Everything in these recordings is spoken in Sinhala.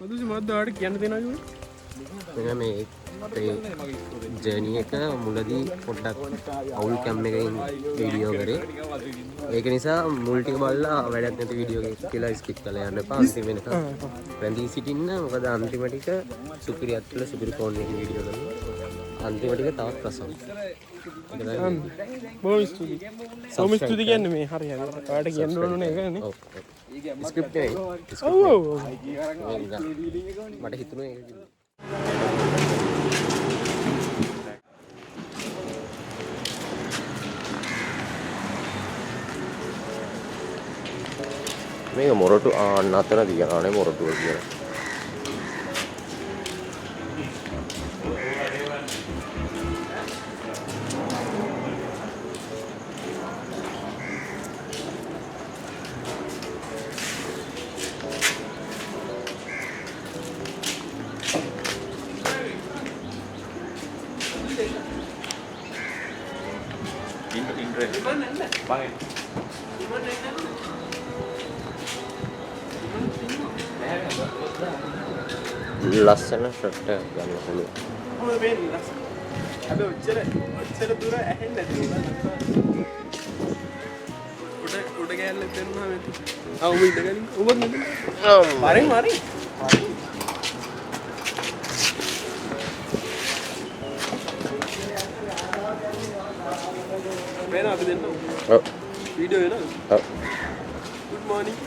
මදුසි මොකද්ද ඔයාලට කියන්න දෙනවා කිව්වේ? මෙන්න මේ අපේ ජර්නි එක මුලදී පොඩ්ඩක් අවුල් කැම් එකකින් වීඩියෝ කරේ. ඒක නිසා මුල් ටික බලලා වැඩක් නැති වීඩියෝ එකක් කියලා ස්කිප් කරලා යන්න එපා. අන්තිම වෙනකන් රැඳී සිටින්න. මොකද අන්තිම ටික සුපිරියත් තුළ සුපිරි ෆෝන් එකකින් වීඩියෝ කරනවා. අන්තිම ටික තවත් රසවත්. ඒක තමයි. බොහොම ස්තුතියි. බොහොම ස්තුතියි කියන්නේ මේ හරි හරි. ඔයාලට කියන්න ඕන නේ ඒක නේ. ඔව්. ස්ක්‍රිප්ට් නෙවෙයි. ඔව් ඔව් ඔව්. මට හිතුණා ඒක කිව්වා. මේක මොරටු ආන්න අතන තියනවානේ මොරටුව කියලා. ලස්සන ෂොට් එකක් ගන්න පුළුවන්. කොහොමද පේන්නේ ලස්සන? හැබැයි ඔච්චර ඔච්චර දුර ඇහෙන්නේ නැති උනා. උඩ උඩ ගෑල්ල පෙන්නුවාම ඇති. ආ උඹ ඉඳගනින්. උඹත් මෙතන. වරින් වරින්. වෙන අපි දෙන්න. ඔව්. වීඩියෝ වෙනවද? ඔව්. Good morning.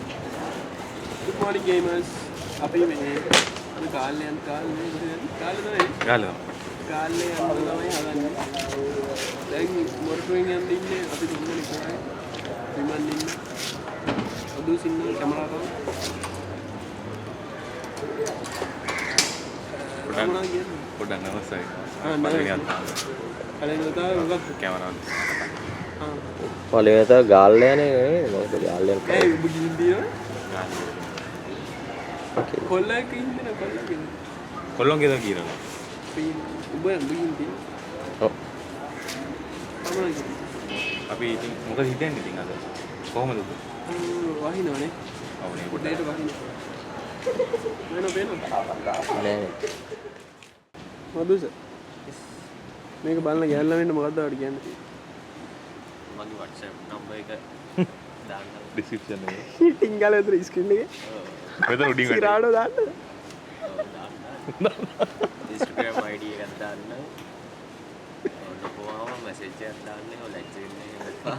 Good morning gamers. අපි මේ අද කාලේ යන කාලේ කාලේ තමයි. ගාලා. කාලේ යන්න තමයි හදන්නේ. දැන් මොරටුවෙන් යන්න ඉන්නේ අපි තුන්දෙනෙක් තමයි. විමන් ඉන්නේ. අදුස් ඉන්නවා කැමරා තමයි. මොනවා කියන්නේ? පොඩ්ඩක් නර්වස්. ආ නර්වස්. පළවෙනි වතාව මොකක්ද? කැමරාව. ආ. පළවෙනි වතාව ගාල්ල යන එක නේද? මොකද ගාල්ල යන ඒ ඔබ ගිහින් තියෙනවද? ඕකේ. කොල්ලෙක් ඉන්නේ නේ කොල්ලෙක් ඉන්නේ. කොල්ලොන්ගේ දා කියනවා. ඔබ ගිහින් තියෙනවද? ඔව්. තමයි කියන්නේ. අපි ඉතින් මොකද හිතන්නේ ඉතින් අද? කොහොමද ඔබ? වහිනවනේ. ඔව් නේ පොඩ්ඩක් වහිනවා. වෙන වෙන. නෑ. මදුස. මේක බලන ගෑල්ලා වෙන්න මොකද්ද ඔයාලට කියන්න තියෙන්නේ? මගේ WhatsApp number එක දාන්න. ඩිස්ක්‍රිප්ෂන් එකේ. ටින් ගාලා විතර ස්ක්‍රීන් එකේ. මෙතන උඩින් වැටෙනවා. සිරාඩෝ දාන්න. Instagram ID එකක් දාන්න. ලොකෝම මැසේජ් එකක් දාන්න. ඔය ලැජ්ජ වෙන්න එපා.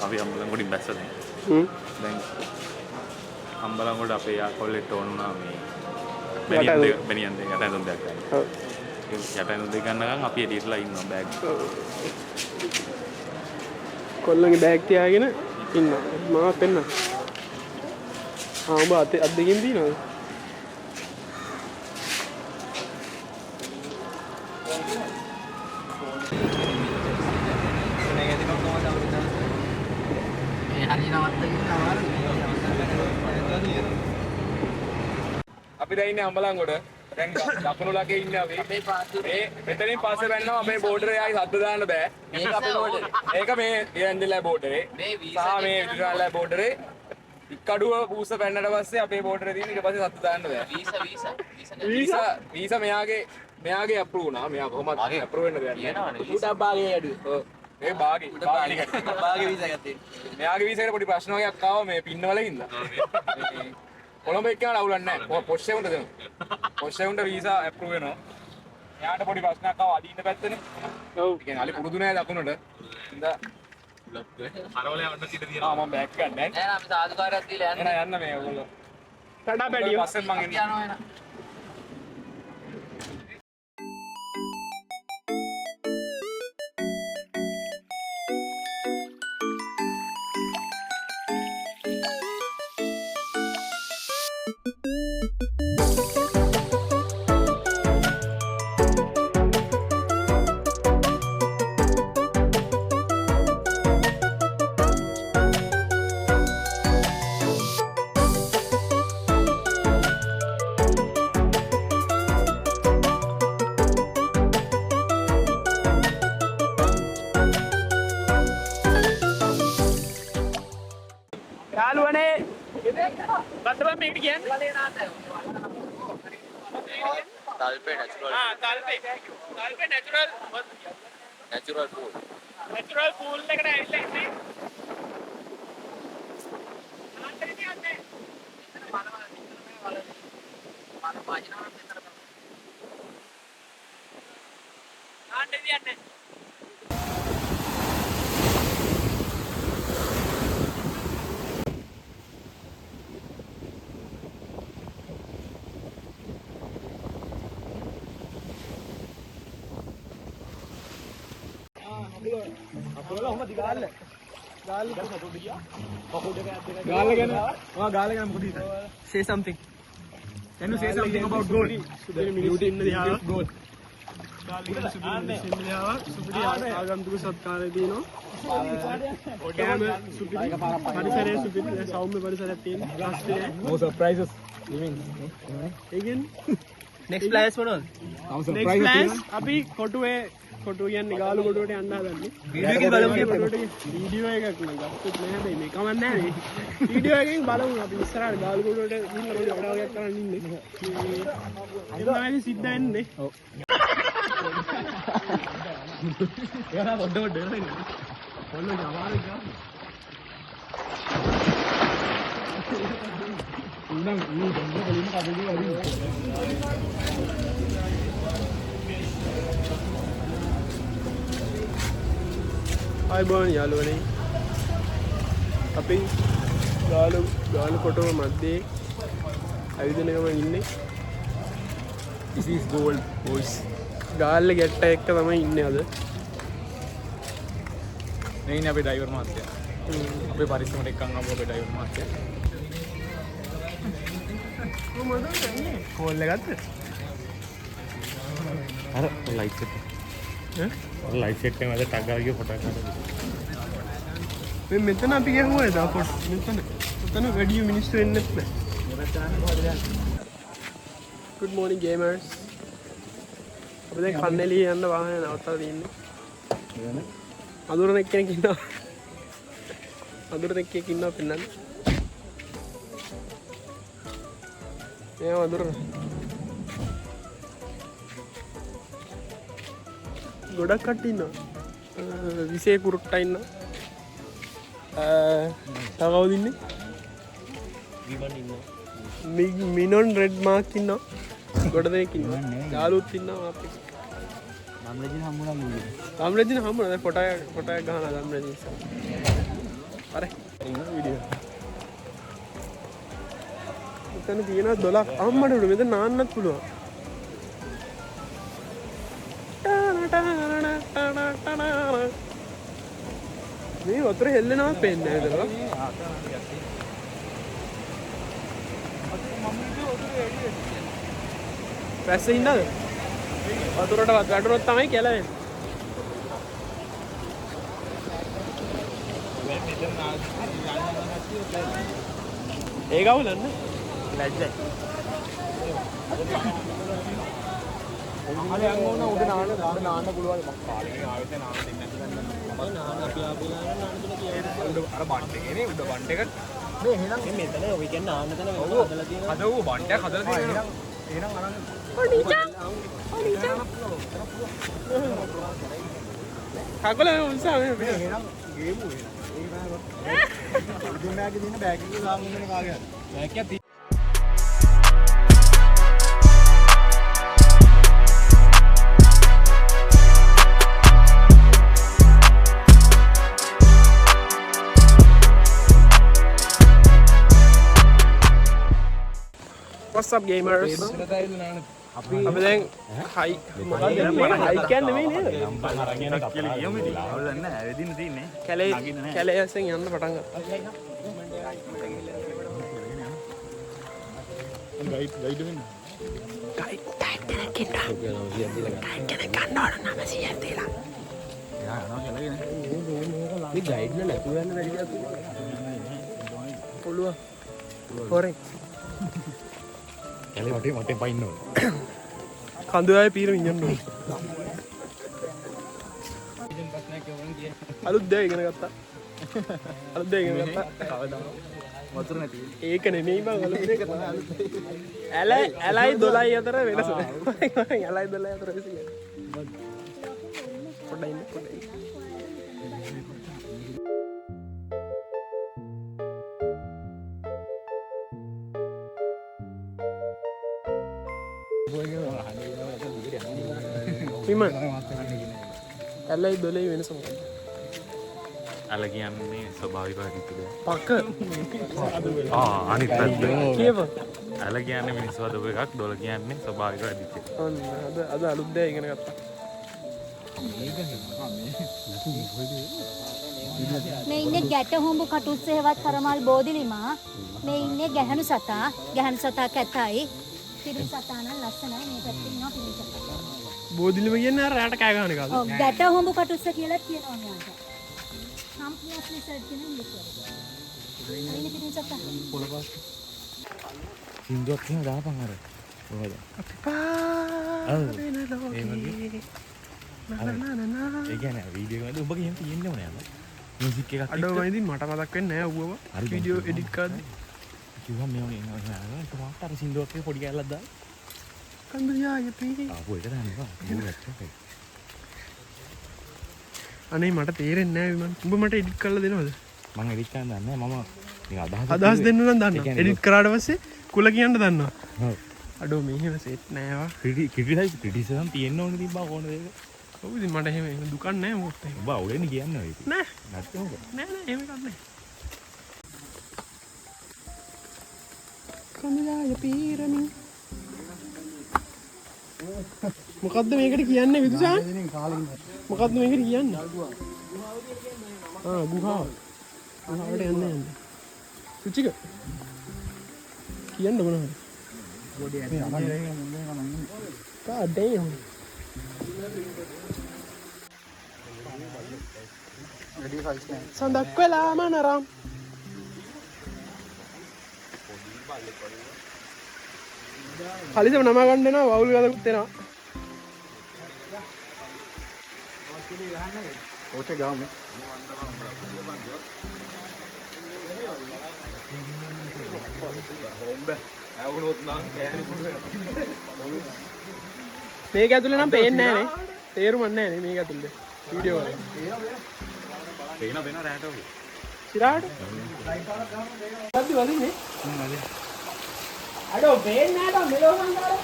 අපි අම්බලන්ගොඩින් බැස්ස දැන්. හ්ම්. දැන් අම්බලන්ගොඩ අපේ යා කොල්ලෙට ඕන වුණා මේ බැනියන් දෙක බැනියන් දෙක යට ඇඳුම් දෙකක් ගන්න. ඔව්. යට ඇඳුම් දෙක ගන්නකම් අපි එළියටලා ඉන්නවා බෑග්. කොල්ලන්ගේ බෑග් තියාගෙන ඉන්නවා. මාවත් පෙන්නන්න. ආ ඔබ අත අත් දෙකෙන් තියනවද? අපි දැන් ඉන්නේ අම්බලන්ගොඩ. දැන් දකුණු ලකේ ඉන්නේ අපි. මේ මෙතනින් පස්සේ බැන්නවා අපේ බෝඩර් එකයි සද්ද දාන්න බෑ. මේක අපේ බෝඩර්. ඒක මේ ලියන්දලා බෝඩරේ. මේ වීසා සහ මේ විදුරාලා බෝඩරේ. ඉක්කඩුව පූස පැන්නට පස්සේ අපේ බෝඩරේ තියෙන ඊට පස්සේ සද්ද දාන්න බෑ. වීසා වීසා වීසා වීසා මෙයාගේ මෙයාගේ අප්‍රූව් වුණා. මෙයා කොහොමද අප්‍රූව් වෙන්න දෙයක් නෑ. තියෙනවනේ වීසා. උඩ බාගේ අඩුව. ඔව්. මේ බාගේ බාගේ බාගේ වීසා එකක් තියෙනවා. මෙයාගේ වීසා එකට පොඩි ප්‍රශ්න වගේක් ආවා මේ පින්නවල හින්දා. මේ කොළඹ එක්කනට අවුලක් නැහැ. පොෂ් එකුන්ට දෙනවා. පොෂ් එකුන්ට වීසා ඇප්‍රූව් වෙනවා. එයාට පොඩි ප්‍රශ්නයක් ආවා අලි ඉන්න පැත්තනේ. ඔව්. ඒ කියන්නේ අලි පුරුදු නෑ දකුණට. හින්දා අරවලේ යන්න සිට තියෙනවා. ආ මම බෑග් ගන්න නෑ. නෑ නෑ අපි සාදුකාරයක් දීලා යන්න. එහෙනම් යන්න මේ ඔයගොල්ලෝ. ටටා පැඩියෝ. පස්සෙන් මං අපි එන්නේ. යනවා එහෙනම්. යාළුවනේ බද්ද බං මේකට කියන්නේ? තල්පේ නැචරල්. ආ Talpe. Talpe natural natural pool. Natural pool එකට ඇවිල්ලා ඉන්නේ. නාන්න විදියක් නැහැ. නාන්න විදියක් නැහැ. Say something. Can you say something about gold? සුපිරි ඉන්න දිහා ගෝල්. සුපිරි ඉන්න දිහා සුපිරි ආගන්තුක සත්කාරය තියෙනවා. කෑම සුපිරි පරිසරය සුපිරි සෞම්‍ය පරිසරයක් තියෙනවා. රස්නේ. No surprises. ඒ කියන්නේ Next plans මොනවද? next plans අපි කොටුවේ කොටුව කියන්නේ ගාලු කොටුවට යන්න හදන්නේ. වීඩියෝ එකෙන් බලමු කියලා. වීඩියෝ එකක් නේ ගත්තොත් නෑ හැබැයි මේ කමක් නෑ නේ. වීඩියෝ එකෙන් බලමු අපි ඉස්සරහට ගාලු කොටුවට ගිහිල්ලා පොඩි වැඩ වගේක් කරන් ඉන්නේ. මේ තමයි සිද්ධ වෙන්නේ. ඔව්. එයා පොඩ පොඩ එනවා ඉන්නේ. ඔන්න ජවාරේ ගා. ඌ නම් ඌ දෙන්න කලින්ම කඩේ වදිනවා. ආයුබෝවන් යාළුවනේ. අපි ගාලු ගාලු කොටුව මැද්දේ ඇවිදින ගමන් ඉන්නේ. This is gold boys. Galle ගැට්ට එක්ක තමයි ඉන්නේ අද. මේ ඉන්නේ අපේ ඩ්‍රයිවර් මහත්තයා. අපේ පරිස්සමට එක්කන් ආපු අපේ ඩ්‍රයිවර් මහත්තයා. කොහොමද යන්නේ? කෝල් එකක්ද? අර ලයිට් සෙට් ඈ? අර ලයිට් සෙට් එක මැද ටග් ගාලා ගිය ෆොටෝ එකක් ගන්න. මේ මෙතන අපි ගැහුවා එදා ෆොටෝ. මෙතන. මෙතන වැඩි මිනිස්සු එන්නෙත් නෑ. Good morning gamers. අපි දැන් කන්නැලිය යන්න වාහනේ නවත්තලා තින්නේ. අඳුරන එක්කෙනෙක් ඉන්නවා. අඳුරන එක්කෙනෙක් ඉන්නවා පෙන්නන්න. මෙයා අඳුරන. ගොඩක් කට්ටිය ඉන්නවා. විසේ කුරුට්ටා ඉන්නවා. තව කවුද ඉන්නේ? විමන් ඉන්නවා. මිනොන් රෙඩ් මාක් ඉන්නවා. ගොඩ දෙනෙක් ඉන්නවා. යාළුවොත් ඉන්නවා මාත් එක්ක. ධම්රජින හම්බුණා මුලින්. ධම්රජින හම්බුණා. දැන් ෆොටෝ එකක් ෆොටෝ එකක් ගහනවා ධම්රජින ඉස්සර. අර වීඩියෝ. මෙතන තියෙනවා 12ක්. අම්මට උඩ මෙතන නාන්නත් පුළුවන්. මේ වතුර හෙල්ලෙනවා පේන්නේ නැහැ විතර. වැස්ස හින්දාද? වතුරට වැටුනොත් තමයි කැලවෙන්නේ. ඒක අවුලක් නේ. ලැජ්ජයි. අර යන් ඕන උඩ නාන්න උඩ නාන්න පුළුවන් මං කාලෙකින් ආවෙත් නෑ නාන්න දෙන්නේ නැති මම නාන්න අපි ආපු වෙලාවට නාන්න තුන කියලා. උඩ අර බන්ට් එකේ නේ උඩ බන්ට් එක මේ එහෙනම් මේ මෙතන ඔය කියන්නේ නාන්න තැන වෙනම හදලා තියෙනවා. හද ඌ බන්ට් එක හදලා තියෙනවා. එහෙනම් අරන් කකුල මේ උන්සා මේ එහෙනම් ගේමු එහෙනම්. ඒක තමයි. පොඩි බෑග් එකේ තියෙන බෑග් එකේ දාන්න ඕනේ කාගේ හරි. බෑග් එකක් What's up gamers? අපි දැන් හයි හයි කියන්නේ නෙමෙයි නේද? කියලා කියමු ඉතින්. අවුල් නැහැ ඇවිදින්න තියෙන්නේ. කැලේ කැලේ ඇසෙන් යන්න පටන් ගත්තා. ගයිඩ් ගයිඩ් වෙන්න. ගයිඩ් ගයිඩ් කෙනෙක් ඉන්නවා. ගයිඩ් කෙනෙක් ගන්න ඕන 900ක් දීලා. එයා යනවා කියලා කියන්නේ. මේ ගයිඩ් න නැතුව යන්න බැරි දෙයක් පුළුවන්. හොරෙන්. කැලේ වටේ වටේ පයින්න ඕනේ. කඳුයාවේ පීරමින් යන්න ඕනේ. අලුත් දේ ඉගෙන ගත්තා. අලුත් දේ ඉගෙන ගත්තා. කවදාවත් වතුර නැති. ඒක නෙමෙයි බං අලුත් එක. ඇලයි ඇලයි දොලයි අතර වෙනස. ඇලයි දොලයි අතර වෙනස කියන්නේ. පොඩ්ඩක් ඉන්න පොඩ්ඩක් ඉන්න. විමන් ඇලයි දොලයි වෙනස මොකක්ද? ඇල කියන්නේ ස්වභාවික හැදිච්ච දෙයක්. පක ආ අනිත් පැත්ත. කියව. ඇල කියන්නේ මිනිස්සු හදපු එකක්, දොළ කියන්නේ ස්වභාවික හැදිච්ච එකක්. ඔන්න අද අද අලුත් දෙයක් ඉගෙන ගත්තා. මේ ඉන්නේ ගැට හොඹු කටුස්ස හෙවත් කරමල් බෝධිලිමා. මේ ඉන්නේ ගැහණු සතා. ගැහණු සතා කැතයි. පිරිමි සතා නම් ලස්සනයි. මේ පැත්තේ ඉන්නවා පිරිමි සතා. බෝධිලිම කියන්නේ අර රැට කෑ ගහන එකද? ඔව් ගැට හොඹු කටුස්ස කියලා කියනවා මෙයාට. සම්පියස් ලිසර්ඩ් කියන ඉංග්‍රීසි වචනේ. අර ඉන්නේ පිරිමි සතා. සින්දුවක් එහෙම දාපන් අර. කොහොමද? අපි පාර වෙන ලෝකේ. නා නා නා නා. ඒ කියන්නේ වීඩියෝ එක උඹගේ එහෙම තියෙන්න ඕනේ අර. මියුසික් එකක් අඩෝ මම ඉතින් මට මතක් වෙන්නේ නෑ ඌවම වීඩියෝ එඩිට් කරද්දි. කිව්වම මේ වගේ එනවා එහෙම අරගෙන එකපාරට අර සින්දුවක් එක පොඩි කෑල්ලක් දාලා කඳු යාය පී. ආපහු එක දාන්න එපා. ඒක ඇත්තට. අනේ මට තේරෙන්නේ නෑ විමන්. උඹ මට එඩිට් කරලා දෙනවද? මං එඩිට් කරන්න දන්නේ නෑ. මම නිකන් අදහස් අදහස් දෙන්න නම් දන්නවා. ඒ කියන්නේ එඩිට් කරාට පස්සේ කුල කියන්න දන්නවා. ඔව්. අඩෝ මෙහෙම සෙට් නෑවා. ක්‍රිටිසිසම් තියෙන්න ඕනේ තිබ්බා ඕන දෙයක. ඔව් ඉතින් මට එහෙම එහෙම දුකක් නෑ මොකක්ද එහෙම. උඹ අවුලෙන්නේ කියන්නේ ඔය ඉතින්. නෑ. නැත්නම් මොකද? නෑ නෑ එහෙම එකක් නෑ. කඳුයාය පීරමින්. මොකද්ද මේකට කියන්නේ විදුසාන්? මොකද්ද මේකට කියන්නේ? ආ ගුහාව. ගුහාවට යන්න යන්න. සුචික කියන්න මොනවද? God damn. සඳක් වෙලා මනරම්. කලිසම නමා ගන්න එනවා වවුල් ගඳකුත් එනවා. ඕකේ ගාමු. මේක ඇතුලේ නම් පේන්නේ නෑ නේ. තේරුමක් නෑ නේ මේක ඇතුලේ. වීඩියෝ වල. පේන පේන රැට ඔය. සිරාට. වද්දි වදින්නේ. අඩෝ පේන්නේ නෑ බං මෙලෝ සංකාරේ.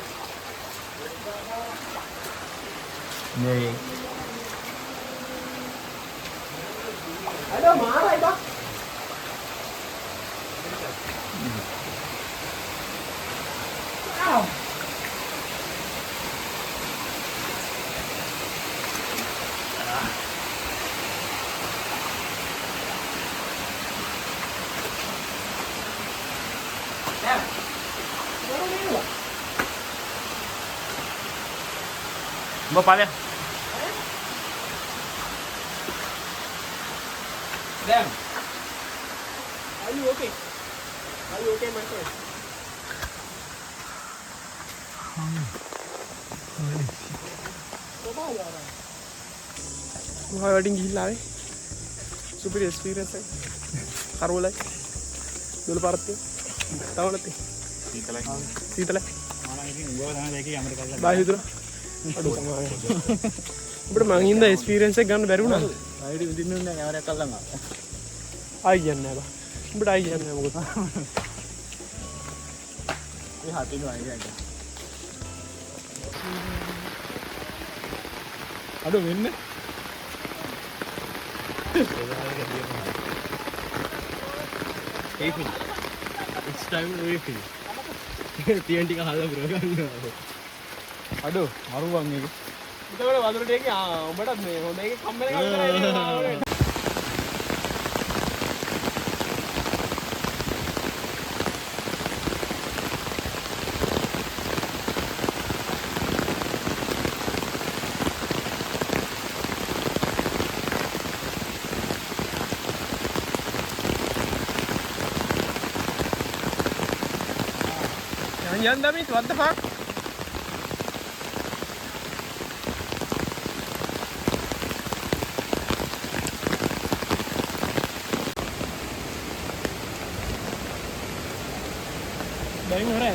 මේ අඩෝ මාරයි බං. ආව්. උඹ ඵලයන්. Damn. Are you okay? Are you okay, my friend? ගුහා වලින් ගිහිල්ලා ආවේ. සුපිරි එක්ස්පීරියන්ස් එක. කරවලයි. දොළ පාරක් තියෙනවා. තව නැති. සීතලයි. සීතලයි. මම ඉතින් උඹව තමයි දැකේ ඇමරිකාවට. බායි හිතුණා. අඩෝ සමාවෙන්න. උඹට මං හින්දා එක්ස්පීරියන්ස් එක ගන්න බැරි වුණා. ආයෙත් විඳින්න ඕනේ කැමරයක් අල්ලන් ආවා. ආයි කියන්නේ නෑ බා. උඹට ආයි කියන්නේ නෑ මොකද. ඒ හතිනවා ඒක. අඩෝ වෙන්න. Refill. It's time to refill. තියෙන ටික හදලා පුරව ගන්නවා. අඩෝ මරුවන් මේක. එතකොට වතුර ටික ආ උඹටත් මේ හොඳ එකක් හම්බ වෙන එකක් විතරයි. යන් යන් දමිත් what the fuck?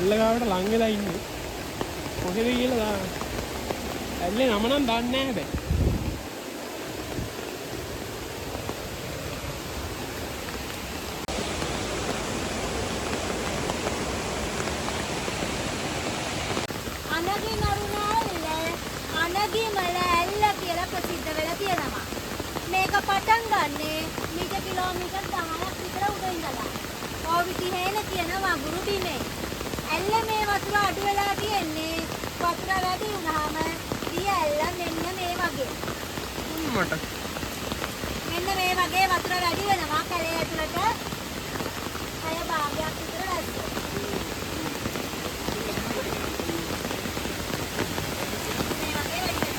ඇල්ල ගාවට ලං වෙලා ඉන්නේ. කොහෙද කියලා ඇල්ලේ නම නම් දන්නේ නැහැ හැබැයි. අනගි මරුණ ඇල්ල අනගි මල ඇල්ල කියලා ප්‍රසිද්ධ වෙලා තියෙනවා. මේක පටන් ගන්නේ මීට කිලෝමීටර් 10ක් විතර උඩ ඉඳලා. ඕවිතිහේන කියන වගුරු බිමේ. ඇල්ල මේ වතුර අඩු වෙලා තියෙන්නේ. වතුර වැඩි වුණාම දිය ඇල්ල මෙන්න මේ වගේ. මට මෙන්න මේ වගේ වතුර වැඩි වෙනවා කැලේ ඇතුළට 6 භාගයක් විතර වැස්සොත්. මේ වගේ වැඩි වෙනවා.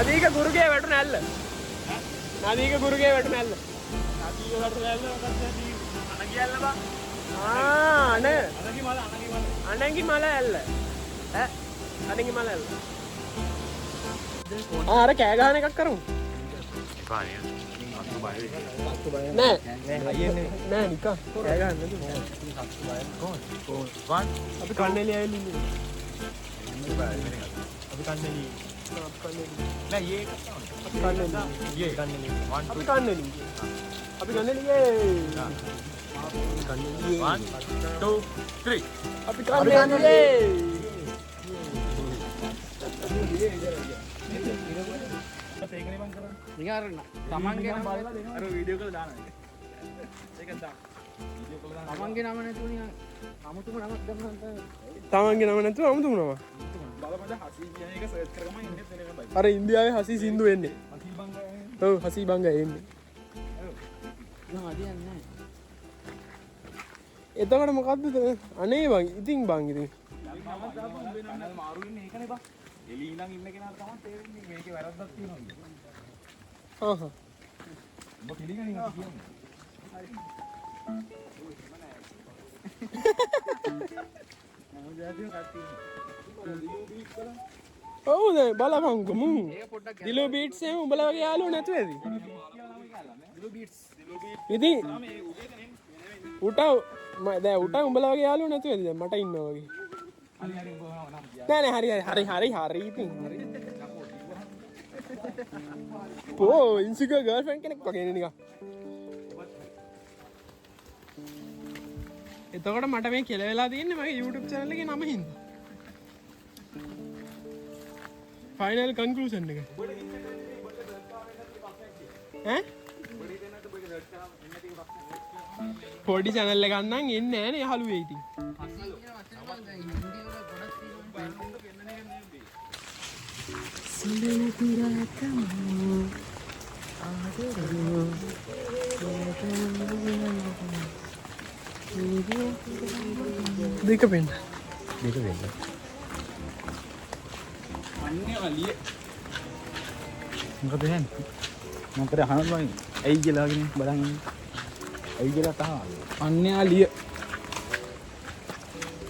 නදීක ගුරුගේ වැටුණ ඇල්ල. නදීක ගුරුගේ වැටුණ ඇල්ල. නදීක වැටුණ ඇල්ල මොකක්ද අනගි ඇල්ල බං. ආ අන අනගි මල අනගි මල. අනගි මල ඇල්ල. ඈ අනගි මල ඇල්ල. ආ අර කෑ ගහන එකක් කරමු. එපා නේද? අතු බය වෙන්නේ. අතු බය නෑ. නෑ හයියෙන් නෑ නිකන් කෑ ගහන්න නේද? අතු බය කොහොමද? කොහොමද? අපි කන්නේලි ඇවිල්ලා ඉන්නේ. අපි කන්නේලි නෑ ඊයේ එකක් තමයි. අපි කන්නේලි ඊයේ කන්නේලි 1 අපි කන්නේලි අපි කන්නේලි 1 2 3 අපි කන්නේලි ඒකනේ මං කරන්නේ. නිකන් අර තමන්ගේ නම අර වීඩියෝ කරලා දානවා ඒක. ඒක දාන්න. වීඩියෝ කරලා දාන්න. තමන්ගේ නම නැතුව නිකන් අමුතුම නමක් දැම්මම තමයි. තමන්ගේ නම නැතුව අමුතුම නම. බලමද හසී කියන එක සර්ච් කරගම ඉන්නේ වෙන බයි. අර ඉන්දියාවේ හසී සින්දු එන්නේ. හසී බංගා එන්නේ. ඔව් හසී බංගා එන්නේ. නෑ හරියන්නේ නෑ. එතකොට මොකද්ද අනේ බං ඉතින් බං ඉතින්. මාරු වෙන්නේ ඒකනේ බං. එළි ඉඳන් ඉන්න කෙනා තමයි තේරෙන්නේ මේකේ වැරද්දක් තියෙනවා කියලා. හා හා. උඹ පිළිගනින් අපි කියන්නේ. හරි. මම ජාතිය කට්ටිය. ඔව් දැන් බලපන්කෝ මුන්. දිලු බීට්ස් එහෙම උඹලා වගේ යාළුවෝ නැතුව ඇති. ඉතින් උට දැන් උට උඹලා වගේ යාළුවෝ නැතුව ඇති දැන් මට ඉන්නවා වගේ. නෑ නෑ හරි හරි හරි හරි ඉතින් හරි. පෝ ඉන්සිකියර් ගර්ල්ෆ්‍රෙන්ඩ් කෙනෙක් වගේ නේ නිකන්. එතකොට මට මේ කෙල වෙලා තියෙන්නේ මගේ YouTube channel එකේ නම හින්දා. ෆයිනල් කන්ක්ලූෂන් එක. ඈ? පොඩි channel එකක් නම් එන්නේ නෑනේ යහළුවේ ඉතින්. දෙක වෙන්න. දෙක වෙන්න. අන්නේ අලිය. මොකද එහෙන්? මම කරේ අහන්න බං. ඇයි කියලා වගේ බලන් ඉන්නේ. ඇයි කියලා තහනවා. අන්නේ අලිය.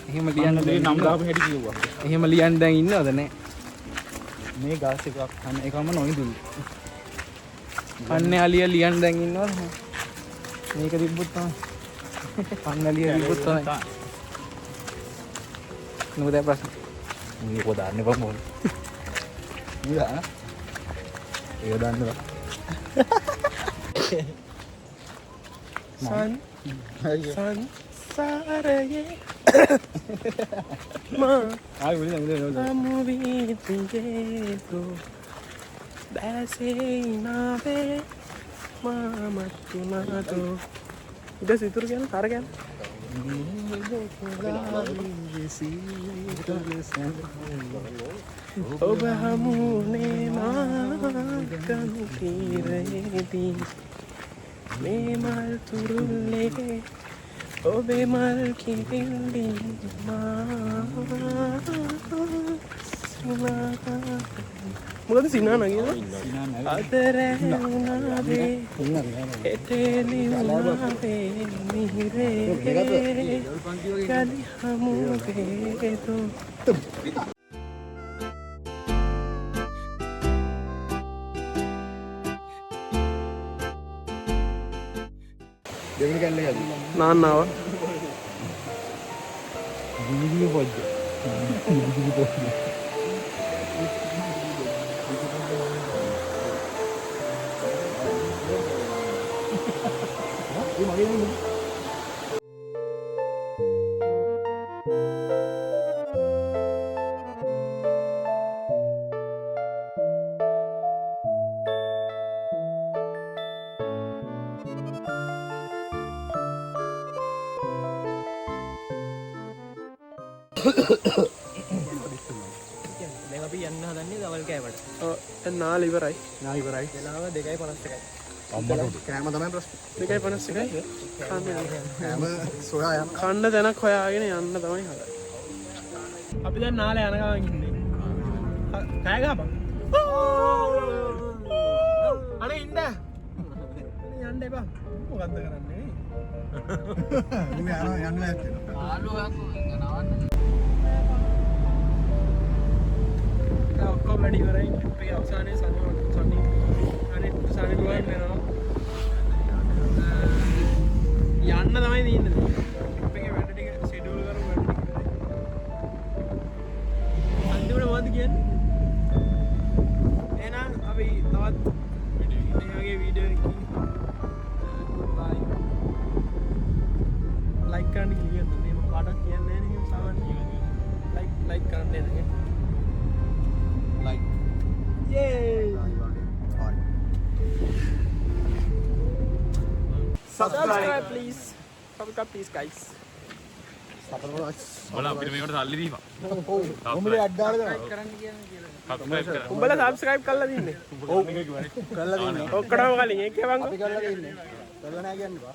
එහෙම ලියන්න දැන් නම් දාපු හැටි කිව්වා. එහෙම ලියන්න දැන් ඉන්නවද නෑ? මේ ගස් එකක් හැම එකම නොඉඳුළු. අන්නේ අලිය ලියන්න දැන් ඉන්නවද? මේක තිබ්බොත් තමයි. අන්න අලිය තිබ්බොත් තමයි. මොකද ප්‍රශ්න? මේක දාන්න එපා මොන. මේ දාන්න. ඒක දාන්න එපා. සන් සංසාරයේ මා ආයි මුලින් මුලින් මුලින් හමු වී තුගේ බැසේ නාවේ මා මත්තුනාතෝ. ඊට පස්සේ ඉතුරු කියන්නේ තර කියන්නේ ඔබ හමුනේ මා කනු තීරයේදී මේ මල් තුරුල්ලේ ඔබේ මල් කිරිල්ලි මා මොකද සිනා නගියද? අද රෑ වුණාවේ හෙටේ නිවුණාවේ මිහිරේ කලි හමුවේ දෝ. දෙවෙනි කැල්ල එක ඇති. නාන්න ආවා. ගිනි පොජ්ජ. ගිනි පොජ්ජ. ඒ මගේ නෙමෙයි. දැන් අපි යන්න හදන්නේ දවල් කෑමට. ඔව් දැන් නාල ඉවරයි. නා ඉවරයි. වෙලාව 2:51යි. කෑම තමයි ප්‍රශ්නේ. 2:51යි. කන්න යන්න. කෑම සොයා යන්න. කන්න තැනක් හොයාගෙන යන්න තමයි හදන්නේ. අපි දැන් නාලේ යන ගමන් ඉන්නේ. කෑ ගහපන්. අනේ ඉන්න. අනේ යන්න එපා. මොකද්ද කරන්නේ? ඌ යනවා යන්න ලෑස්ති වෙනවා. දැන් ඔක්කොම වැඩ ඉවරයි. ට්‍රිප් එකේ අවසානයේ සනි සනි අනේ සනි දුවන් වෙනවා. යන්න තමයි තියෙන්නේ. ට්‍රිප් එකේ වැඩ ටික ෂෙඩියුල් කරමු වැඩ ටික ඉවරයි. අන්තිමට මොකද්ද කියන්නේ? එහෙනම් අපි තවත් මේ වගේ වීඩියෝ එකකින් goodbye. Like කරන්න කියලා කියන්නේ මේ මම කාටවත් කියන්නේ නැහැ නේ එහෙම සාමාන්‍යයෙන්. ලයික් ලයික් කරන්න එන. Like. Yay! Bye. Subscribe please. Subscribe please guys. උඹලා අපිට මේකට සල්ලි දීපන්. ඔව්. උඹලා ඇඩ් දාලා දෙනවා. සබ්ස්ක්‍රයිබ් කරන්න. උඹලා සබ්ස්ක්‍රයිබ් කරලා දින්නේ. ඔව්. කරලා දෙන්නේ. ඔක්කොටම කලින් ඒක කියවන්කෝ. අපි කරලා දෙන්නේ. කරලා නෑ කියන්න එපා.